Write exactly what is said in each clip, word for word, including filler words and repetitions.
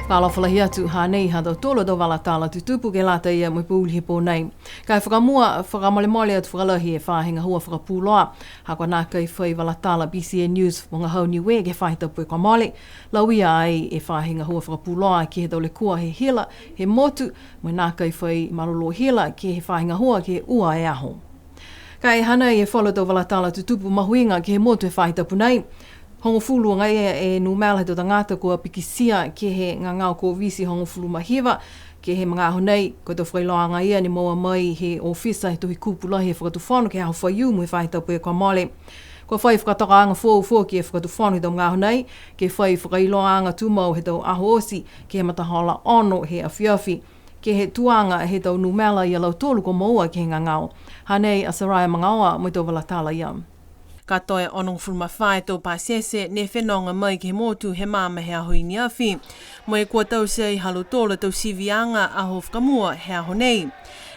Fakaalofa lahi atu, hanei ha tautolu a tau vala tala tutupu ke lata ia mo e pouli he pō nei. Ka e fakamua, fakamolemole atu fakalahi e faahi gahua fakapuloa, ha kua nākai fai vala tala B C N News mo Gahau Niue ke he faahi tapu kua mole. Lauia ai e faahi gahua fakapuloa ke he tau lekua he hila he motu, mo e nākai fai malolō hila ke he faahi gahua ke ua e aho. Ka e hanei e falu tau vala tala tutupu mahuiga ke he motu he faahi tapu nei. Hogofulu agaia e numela he tau tagata kua pikitia ke he gagao Koviti hogofulu ma hiva, ke he magaaho nei, ko e tau fakailoaaga ia ne moua mai he ofisa he Tohi Kupu Lahi he Fakatufono ke he aho Faiumu he faahi tapu kua mole. Kua fai fakatokaaga foou foki e Fakatufono he tau magaaho nei, ke fai fakailoaaga tumau he tau aho oti, ke he matahola ono he afiafi, ke he tuaga he tau numela ia lautolu kua moua ke he gagao. Hanei a Soraya Magaoa mo e tau vala tala ia. Katoa e onogofulu ma fā e tau pasese ne fenoga mai ke he motu he magaaho he aho i neafi. Mo e kua taute ai ha lautolu a tau siviaga aho fakamua he aho nei.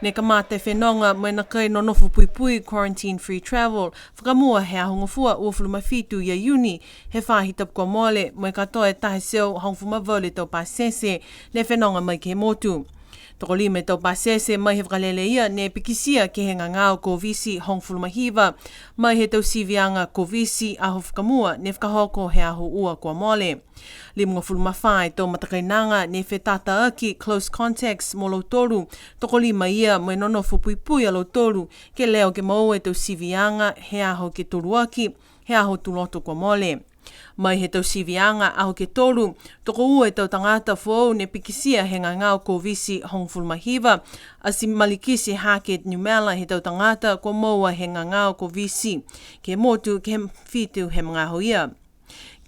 Ne kamata e fenoga mo e nākai nonofo puipui, quarantine free travel, fakamua he aho Gofua uafulu ma fitu ia Iuni, he faahi tapu kua mole, mo e katoa e taha e teau hogofulu ma valu e tau pasese ne fenoga mai ke he motu. Tokolima e tau pasese mai he vakalele ia ne pikitia ke he gagao Koviti hogofulu ma hiva, mai he tau siviaga Koviti aho fakamua ne fakahoko he aho ua kua mole. Limagofulu ma fā e tau matakainaga ne fetataaki, close contacts, mo lautolu, tokolima ia mo e nonofo puipui a lautolu, ke leo ke moua e tau siviaga he aho ke toluaki, he aho Tuloto kua mole. Mai he tau siviaga aho ke tolu, tokoua e tau tagata foou ne pikitia he gagao Koviti hogofulu ma hiva, ati malikiti hake e numela he tau tagata kua moua he gagao Koviti ke he motu ke he fitu he magaaho ia.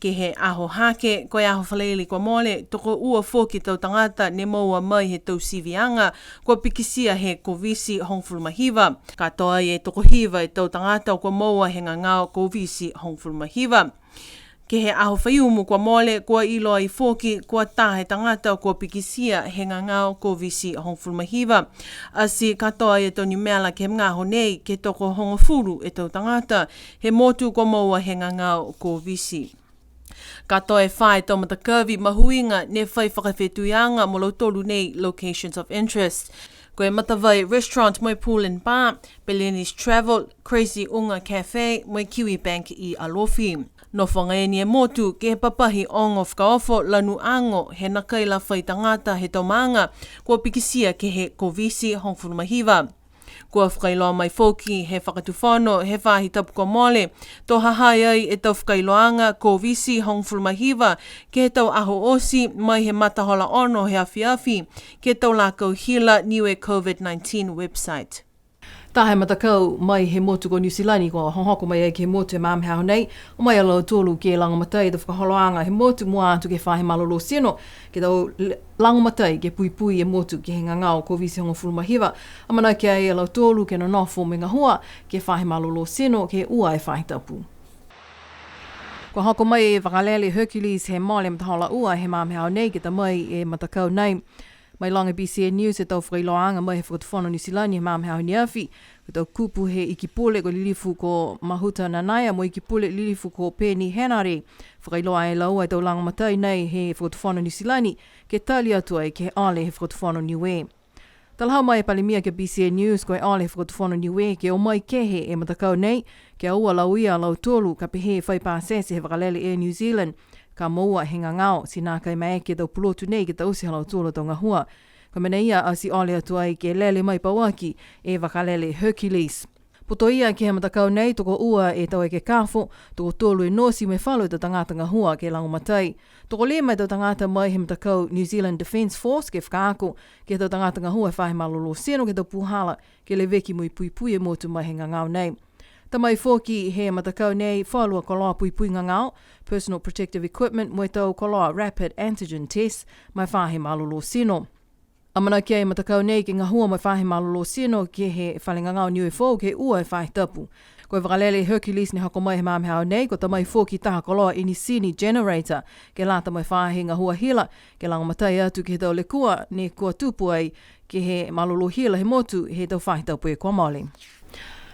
Ke he aho hake, ko e aho Falaile kua mole, tokoua foki e tau tagata ne moua mai he tau siviaga kua pikitia he Koviti hogofulu ma hiva. Katoa ai e tokohiva e tau tagata kua moua he gagao Koviti hogofulu ma hiva. Ke he aho Faiumu kua mole, kua iloa ai foki kua taha e tagata kua pikitia he gagao Koviti hogofulu ma hiva. Ati katoa e tau numela ke he magaaho nei ke tokohogofulu e tau tagata he motu kua moua he gagao Koviti. Katoa e fā e tau matakavi mahuiga ne fai fakafetuiaga mo lautolu nei locations of interest. Ko e Matavai Restaurant mo e Pool and Bar, Peleni's Travel, Crazy Uga Cafe, mo e Kiwi Bank i Alofi. Nofo agaia ni e motu ke he papahi ogo fakaofo lanu ago he nākai la fai tagata he tau maaga kua pikitia ke he Koviti hogofulu ma hiva. Kua fakailoa mai foki he Fakatufono he faahi tapu kua mole, to ha ha i ai e tau fakailoaaga Koviti hogofulu ma hiva ke he tau aho oti mai he matahola ono he afiafi ke he tau lakau hila Niue Covid nineteen website. Taha e matakau mai he motu ko Niu Silani kua hohoko mai ai ke he motu he magaaho nei, o mai a lautolu ke lagomatai e tau fakaholoaga he motu mua atu ke he faahi malolō tino, ke tau le-, lagomatai ke puipui e motu ke he gagao Koviti hogofulu ma hiva. Amanaki ai a lautolu ke nonofo mo e gahua ke he faahi malolō tino ke ua e faahi tapu. Kua hoko mai e vakalele Hercules he mole matahola ua he magaaho nei ke ta mai e matakau nei. Mailoga e B C N News e tau fakailoaaga mai he Fakatufono Niu Silani he magaaho neafi, ko e tau kupu he Iki Pule ko e Lilifu ko Mahuta Nanaia mo e Iki Pule Lilifu ko Peeni Henare. Fakailoa e laua e tau lagomatai nei he Fakatufono Niu Silani ke tali atu ai ke he ole he Fakatufono Niue. Talahau mai e Palemia ke he B C N News ko e ole he Fakatufono Niue ke o mai kehe e matakau nei, ke aua lauia a lautolu ka pehē fai pasese he vakalele Air New Zealand, ka moua he gagao, ti nākai maeke e tau pulotu nei ke taute ha lautolu a tau gahua. Ko e mena ia ati ole atu ai ke lele mai pauaki e vakalele Hercules. Putoia ke he matakau nei, tokoua e tau ekekafo, tokotolu e nosi mo e falu e tau tagata gahua ke lagomatai. Tokolima e tau tagata mai he matakau New Zealand Defence Force ke fakaako ke he tau tagata gahua he faahi malolō tino ke he tau puhala ke leveki mo e puipui e motu mai he gagao nei. Ta mai foki he matakau nei falu a koloa puipui gagao, personal protective equipment, mo e tau koloa rapid antigen test mai he faahi malolō tino. Amanaki e matakau nei ke gahua mo e faahi malolō tino ke he fale gagao Niue Foou ke he ua e faahi tapu. Ko e vakalele Hercules ne hoko mai he magaaho nei, kua ta mai foki taha koloa inisini generator ke lata mo e faahi gahua hila, ke lagomatai atu ke he tau lekua ne kua tupu ai ke he malolō hila he motu he tau faahi tapu kua mole.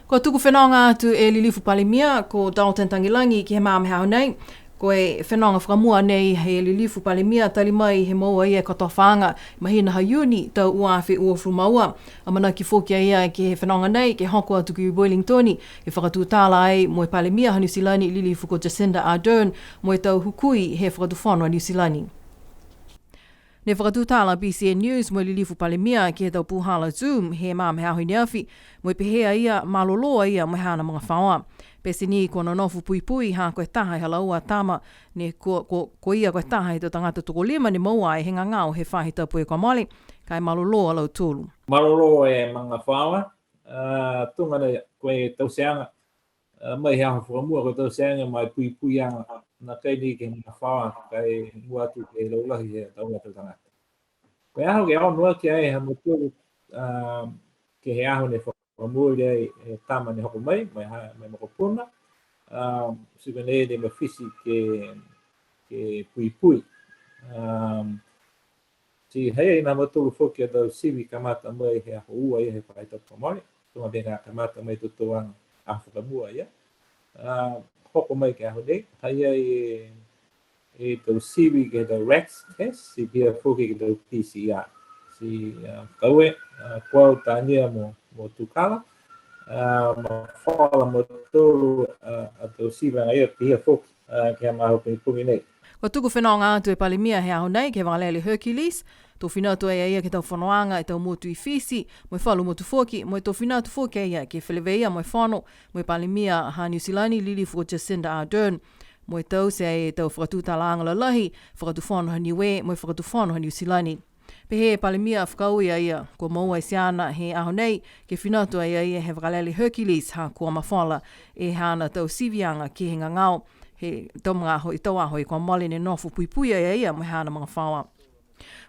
Kua tuku fenoga atu e Lilifu Palemia ko Dalton Tagelagi ke he magaaho nei, Ko e fenoga fakamua nei he lilifu Palemia, tali mai he moua e kotofaaga mahina ha Iuni tau ua afe uafulu ma ua. Amanaki foki a ia ke he fenoga nei ke hoko atu ki Wellington, ke fakatutala ai mo e Palemia ha Niu Silani, lilifu ko Jacinda Ardern, mo e tau hukui he Fakatufono a Niu Silani. Ne fakatutala B C N News mo e lilifu Palemia ke he tau puhala Zoom he magaaho he aho i ne afi, mo e pehē a ia malolō a ia mo e haana magafaoa. Pete ni kua nonofo puipui ha ko e taha he ha laua a tama, ne ko, ko, ko ia ko e taha he tau tagata tokolima ne moua ai he gagao he faahi tapu kua mole, ka e malolō a lautolu. Malolō e magafaoa, a, tuga nei ko e tauteaga, a, mai he aho fakamua ko e tauteaga mo e puipuiaga, nākai ni ke he magafaoa, ka e mua atu ke he laulahi he tau, tau tagata. Ko e aho ke ono aki ai ha mautolu, a, ke he aho ne fakamooli ai e tama ne hoko mai, mai ha, mai mokopuna, a, ti ko e nei ne mafiti ke, ke puipui. A, ti ha i ai ni ha mautolu foki a tau sivi kamata mai he aho ua ia he faahi tapu kua mole, tuga pē ka kamata mai totou aga aho fakamua ia. A, hoko mai ke he aho nei, ha i ai e, e tau sivi ke he tau RAT test, ti pihia foki ke he tau P C R. Ti, a, fakaaue, a, ko au, Tania mo, mo Tukala, a, mafola a mautolu, a, a tau sivi aga ia pihia foki, a, ke he magaaho pogipogi nei. Kua tuku fenoga atu e Palemia he aho nei ke he vakalele Hercules, to fina atu ai a ia ke he tau fonoaga e tau motu i Fisi, mo e falu motu foki, mo e to fina atu foki a ia ke feleveia mo e fono mo e Palemia ha Niu Silani, lilifu ko Jacinda Ardern, mo e taute e tau fakatutalaaga lalahi, Fakatufono ha Niue mo e Fakatufono ha Niu Silani. Pehē e Palemia fakaaue a ia, kua moua e teaga he aho nei, ke fina atu ai a ia he vakalele Hercules, ha kua mafola e haana tau siviaga ke he gagao he tau magaaho, e tau aho kua mole ne nofo puipui ai a ia mo e haana magafaoa.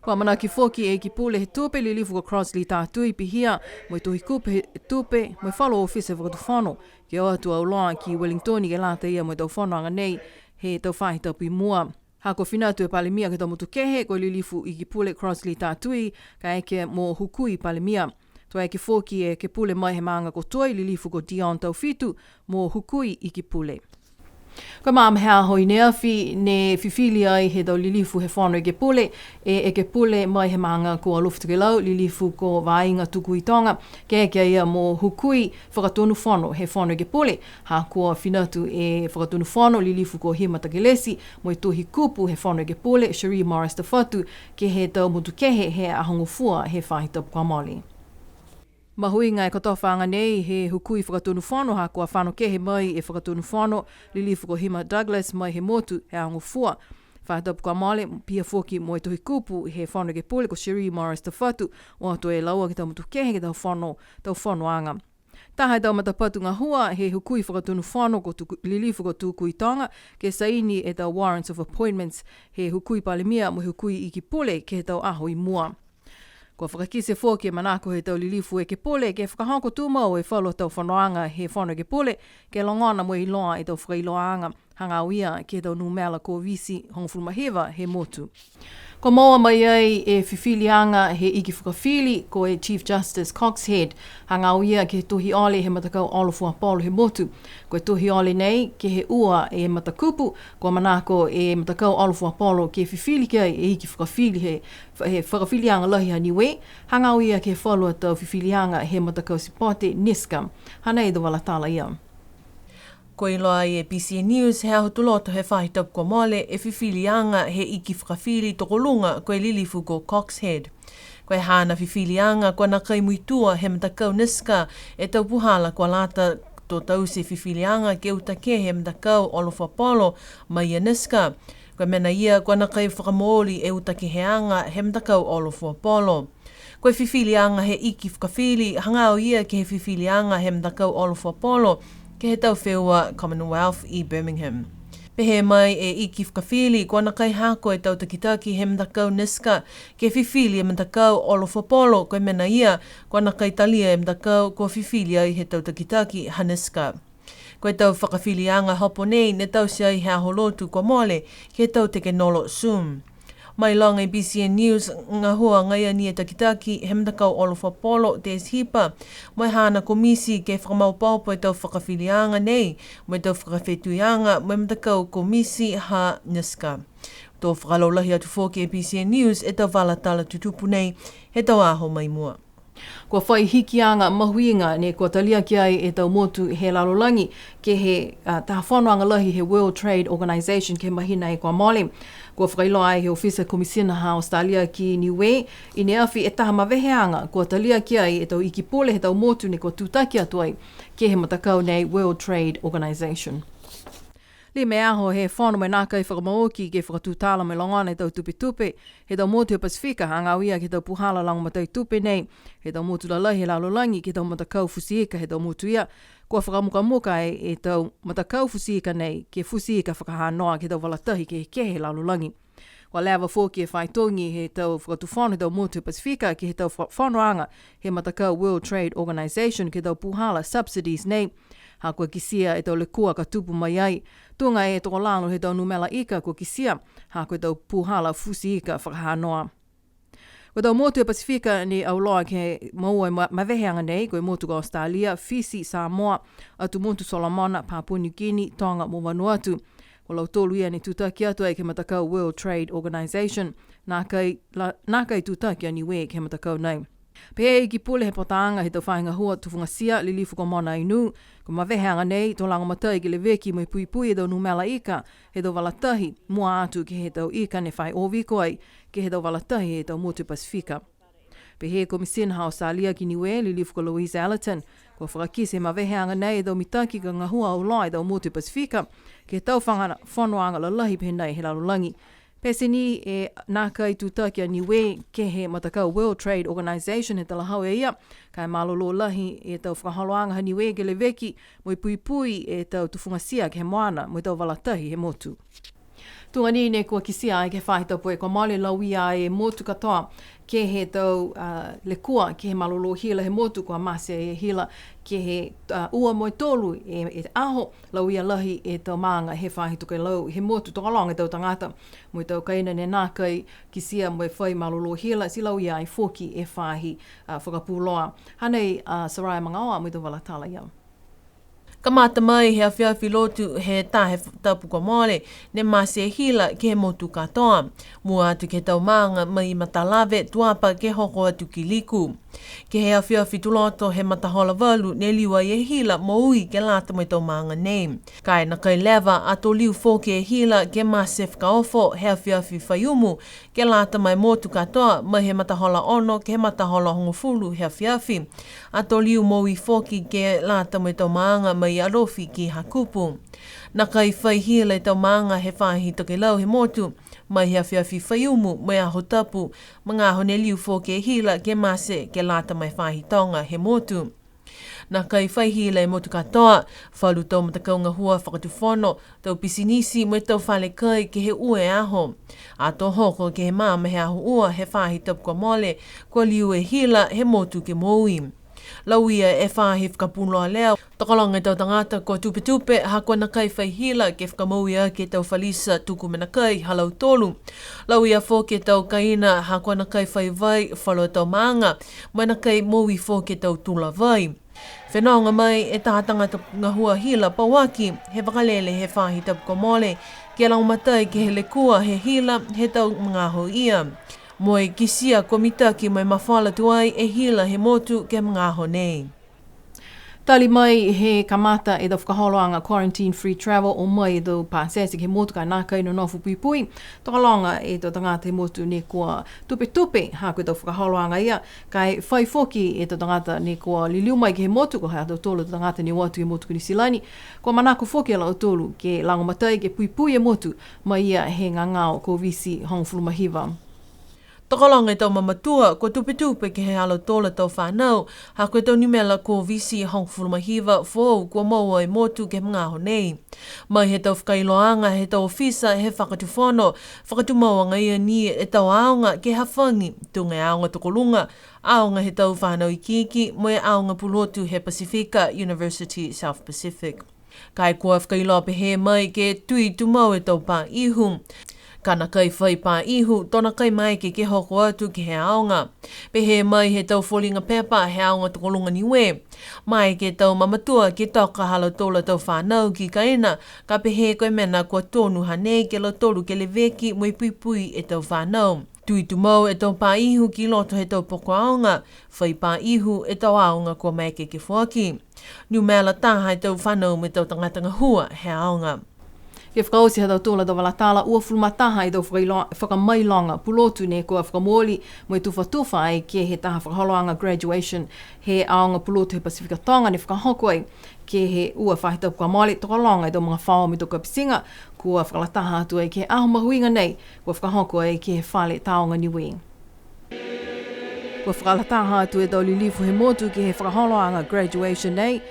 Kua amanaki foki e Iki Pule he Tupe, lilifu ko Crossley Tatui, pihia mo e Tohi Kupu he Tupe, mo e falu ofisa he Fakatufono, ke o atu auloa ki Wellington ke lata ia mo e tau fonoaga nei he tau faahi tapu i mua. Ha kua fina atu e Palemia ke he tau motu kehe, ko e lilifu Iki Pule Crossley Tatui, kaeke mo Hukui Palemia. To eke foki e Ekepule mai he maaga ko Toi, lilifu ko Dion Taufitu, mo Hukui Iki Pule. Ko e magaaho he aho i ne afi ne fifili ai he tau lilifu he Fono Ekepule e Ekepule mai he maaga ko Alofi Tokelau, lilifu ko Vaiga Tukuitoga, ke eke a ia mo Hukui Fakatonu Fono he Fono Ekepule. Ha kua fina atu e Fakatonu Fono, lilifu ko Hima Takelesi, mo e Tohi Kupu he Fono Ekepule, Cherie Morris Tafatu, ke he tau motu kehe he Aho Gofua he faahi tapu kua mole. Mahuiga e kotofaaga nei he Hukui Fakatonu Fono, ha kua fano kehe mai e Fakatonu Fono, lilifu ko Hima Douglas mai he motu he Aho Gofua faahi tapu kua mole, pihia foki mo e Tohi Kupu he Fono Ekepule ko Cherie Morris Tafatu, o atu e laua ke he tau motu kehe ke he tau fono, tau fonoaga. Taha e tau matapatu gahua he Hukui Fakatonu Fono ko Tuku, lilifu ko Tukuitoga, ke saini e tau warrants of appointments he Hukui Palemia mo e Hukui Iki Pule ke he tau aho i mua. Kua fakakite foki e manako he tau lilifu Ekepule ke fakahoko tumau e falu tau fonoaga he Fono Ekepule, ke logona mo e iloa e tau fakailoaaga hagaao ia ke he tau numela Koviti hogofulu ma hiva he motu. Kua moua mai ai e fifiliaga he Iki Fakafili, ko e Chief Justice Coxhead, hagaao ia ke he tohi ole he matakau olo fuapolo he motu. Ko e tohi ole nei ke he ua e matakupu, kua manako e matakau olo fuapolo ke fifili ki ai e Iki Fakafili he, he fakafiliaga lahi ha Niue, hagaao ia ke he falu a tau fifiliaga he matakau sipote NISCA. Hanei e tau vala tala ia. Kua iloa ai e B C N News he aho Tuloto he faahi tapu kua mole e fifiliaga he Iki Fakafili tokoluga ko e lilifu ko Coxhead. Ko e haana fifiliaga kua nākai muitua he matakau NISCA e tau puhala kua lata to taute e fifiliaga ke uta kehe e matakau olo fuapolo mai ia NISCA. Ko e mena ia kua nākai fakamooli e uta keheaga he matakau olo fuapolo. Ko e fifiliaga he Iki Fakafili, hagaao ia ke he fifiliaga he matakau olo fuapolo, ke he tau feua Commonwealth i Birmingham. Pehē mai e Iki Fakafili, kua nākai hako e tau takitaki he matakau NISCA ke fifili e matakau olo fuapolo, ko e mena ia, kua nākai talia e matakau kua fifili ai he tau takitaki ha NISCA. Ko e tau fakafiliaga hopo nei ne taute ai he aho Lotu kua mole ke he tau tekenolo Zoom. Mailoga e BCN News, gahua agaia ni e takitaki he matakau olo fakapolo, Des Hipa, mo e haana komiti ke fakamaopoopo e tau fakafiliaga nei, mo e tau fakafetuiaga, mo e matakau komiti ha NISCA. To fakalaulahi atu foki e BCN News e tau vala tala tutupu nei he tau aho mai mua. Kua fai hikiaga mahuiga ne kua talia ki ai e tau motu he lalolagi ke he, a, taha fonoaga lahi he World Trade Organization ke he mahina e kua mole. Kua fakailoa ai he ofisa Komisina ha Australia ki Niue i ne afi e taha maveheaga kua talia ki ai e tau iki pule he tau motu ne kua tutaki atu ai ke he matakau nei World Trade Organization. Lima e aho he fono mo e nākai fakamaoki ke fakatutala mo e logona e tau tupetupe he tau motu he Pasifika, hagaao ia ke he tau puhala lagomatai tupe nei he tau motu lalahi he lalolagi ke he tau matakau futi ika he tau motu ia. Kua fakamukamuka e, e tau matakau futi ika nei ke futi ika fakahanoa ke he tau vala tahi kehekehe he lalolagi. Kua leva foki e faitogi he tau fakatufono he tau motu he Pasifika ke he tau fa-, fonoaga he matakau World Trade Organization ke he tau puhala subsidies nei. Ha kua kitia e tau lekua ka tupu mai ai. Tuga e tokolalo he tau numela ika kua kitia, ha ko e tau puhala futi ika fakahanoa. Ko e tau motu he Pasifika ne auloa ke moua e ma-, maveheaga nei, ko e motu ko Australia, Fisi, Samoa, Atu Motu Solomona, Papua New Guinea, Toga mo Vanuatu. Ko lautolu ia ne tutaki atu ai ke he matakau World Trade Organization, nākai la-, nākai tutaki a Niue ke he matakau nei. Pehē e Iki Pule he Potaaga he tau Faahi Gahua Tufugatia, Lilifu ko Mona Ainuu, ko e maveheaga nei to lagomatai ke leveki mo e puipui e tau numela ika he tau vala tahi, mua atu ke he tau ika ne fai oviko ai ke he tau vala tahi he tau motu Pasifika. Pehē e Komisina ha Australia ki Niue, Lilifu ko Louise Ellerton, kua fakakite he maveheaga nei e tau mitaki ka gahua auloa e tau motu Pasifika ke he tau fagana-, fonoaga lalahi pehē nai he lalolagi. Pete ni e nākai tutaki a Niue ke he matakau World Trade Organization he talahau e ia, ka e malolō lahi e tau fakaholoaga ha Niue ke leveki mo e puipui e tau tufugatia ke he moana mo e tau vala tahi he motu. Tuga ni ne kua kitia ai ke he faahi tapu kua mole, lauia e motu katoa ke he tau, a, lekua ke he malolō hila he motu, kua mate e hila ke he, a, ua mo e tolu e, e aho, lauia lahi e tau maaga he faahi tokelau he motu, tokologa e tau tagata mo e tau kaina ne nākai kitia mo e fai malolō hila, ti lauia ai foki e faahi, a, fakapuloa. Hanei a Soraya Magaoa mo e tau vala tala ia. Kamata mai he afiafi Lotu he taha e f-, tapu kua mole, ne mate e hila ke he motu katoa. Mua atu ke he tau maaga mai Matalave, Tuapa ke hoko atu ki Liku. Ke he afiafi Tuloto he matahola valu ne liu ai e hila moui ke lata mo e tau maaga nei. Ka e nākai leva ato liu foki e hila ke mate fakaofo he afiafi Faiumu, ke lata mo e motu katoa mai he matahola ono ke he matahola hogofulu he afiafi. Ato liu moui foki ke lata mo e tau maaga mai Alofi ki Hakupu. Nākai fai hila e tau maaga he faahi tokelau he motu, mai he afiafi Faiumu mo e Aho Tapu, magaaho ne liu foki e hila ke mate ke lata mo e faahi toga he motu. Nākai fai hila e motu katoa, falu tau matakau gahua fakatufono, tau pisinisi mo e tau fale kai ke he ua e aho. Ato hoko ke he maama he aho ua he faahi tapu kua mole, kua liu e hila he motu ke moui. Lauia e faahi fakapuloa leo, tokologa e tau tagata kua tupetupe, ha kua nākai fai hila ke fakamoui aki e tau falisa tuku mena kai ha lautolu. Lauia foki e tau kaina, ha kua nākai fai vai, falu tau maaga, mo e nākai moui foki e tau tula vai. Fenoga mai e taha tagata gahua hila pauaki he vakalele he faahi tapu kua mole, ke lagomatai ke he lekua he hila he tau magaaho ia. Mo e kitia kua mitaki mo e mafola tuai e hila he motu ke he magaaho nei. Tali mai he kamata e tau fakaholoaga quarantine free travel o mai e tau pasese ke he motu ka e nākai nonofo puipui. Tokologa e tau tagata he motu ne kua tupetupe ha ko e tau fakaholoaga ia, ka e fai foki e tau tagata ne kua liliu mai ke he motu, ko e ha tautolu a tau tagata ne o atu ke he motu ko Niu Silani, kua manako foki a lautolu ke lagomatai ke puipui e motu mai ia he gagao Koviti hogofulu ma hiva. Tokologa e tau mamatua, kua tupetupe ke he ha lautolu a tau fanau, ha ko e tau numela Koviti hogofulu ma hiva foou kua moua e motu ke he magaaho nei. Mai he tau fakailoaga he tau ofisa he fakatufono, fakatumau agaia ni e tau aoga ke hafagi, tuga e aoga tokoluga, aoga he tau fanau ikiiki, mo e aoga pulotu he Pasifika, University South Pacific. Ka e kua fakailoa pehē mai ke tui tumau e tau pā ihu. Ka nākai fai pā ihu, to nākai maeke ke hoko atu ke he aoga. Pehē mai he tau foliga pepa he aoga tokoluga Niue, maeke e tau mamatua ke toka ha lautolu a tau fānau ki kaina, ka pehē ko e mena kua tonu hanei ke lautolu ke leveki mo e puipui e tau fānau. Tui tumau e tau pā ihu ki loto he tau poko aoga, fai pā ihu e tau aoga kua maeke ke foaki. Numela taha e tau fānau mo e tau tagata gahua he aoga. Ke fakaoti ha tautolu a tau vala tala, uafulu ma taha e tau fakailo-, fakamailoga pulotu ne kua fakamooli mo e tufatufa ai ke he taha fakaholoaga graduation he aoga pulotu he Pasifika Toga ne fakahoko ai ke he ua faahi tapu kua mole, tokologa e tau magafaoa mo e tau kapitiga, kua fakalataha atu ai ke he aho mahuiga nei, kua fakahoko ai ke he fale Tāoga Niue. Kua fakalataha atu e tau lilifu he motu ke he fakaholoaga graduation nei,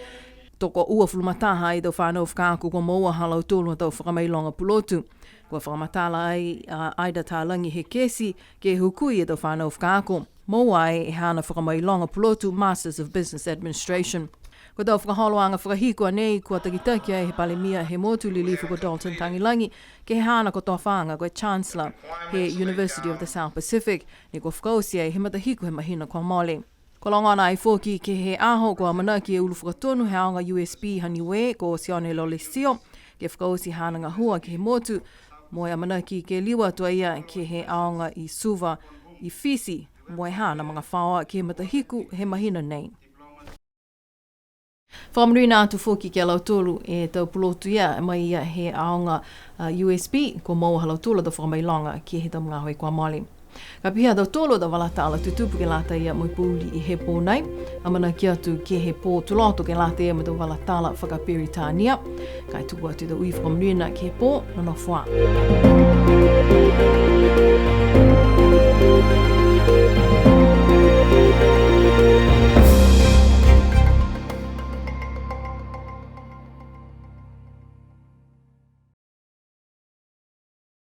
tokouafulu ma taha e tau fānau fakaako kua moua ha lautolu a tau fakamailoga pulotu. Kua fakamatala ai a Ida Talagi Hekesi ke hukui e tau fānau fakaako, moua ai e haana fakamailoga pulotu Masters of Business Administration. Ko e tau fakaholoaga fakahiku a nei kua takitaki ai he Palemia he motu, lilifu ko Dalton Tagelagi, ke he haana kotofaaga ko e Chancellor he University of the South Pacific, ne kua fakaoti ai he matahiku he mahina kua mole. Kua logona ai foki ke he aho kua amanaki e ulu fakatonu he aoga U S P ha Niue ko Sione Lolesio ke fakaoti haana gahua ke he motu, mo e amanaki ke liu atu a ia ke he aoga i Suva i Fisi, mo e haana magafaoa ke he matahiku he mahina nei. Fakamonuina atu foki ki a lautolu e tau pulotu ia mai ia he aoga, a, U S P, kua moua ha lautolu a tau fakamailoga ke he tau magaaho kua mole. Ka pihia a tautolu a tau vala tala tutupu ke lata ia mo e pouli i he pō nei. Amanaki atu ke he pō Tuloto ke lata ia mo e tau vala tala fakaperitania. Ka e tuku atu e tau ui fakamonuina ke he pō, nonofo ā.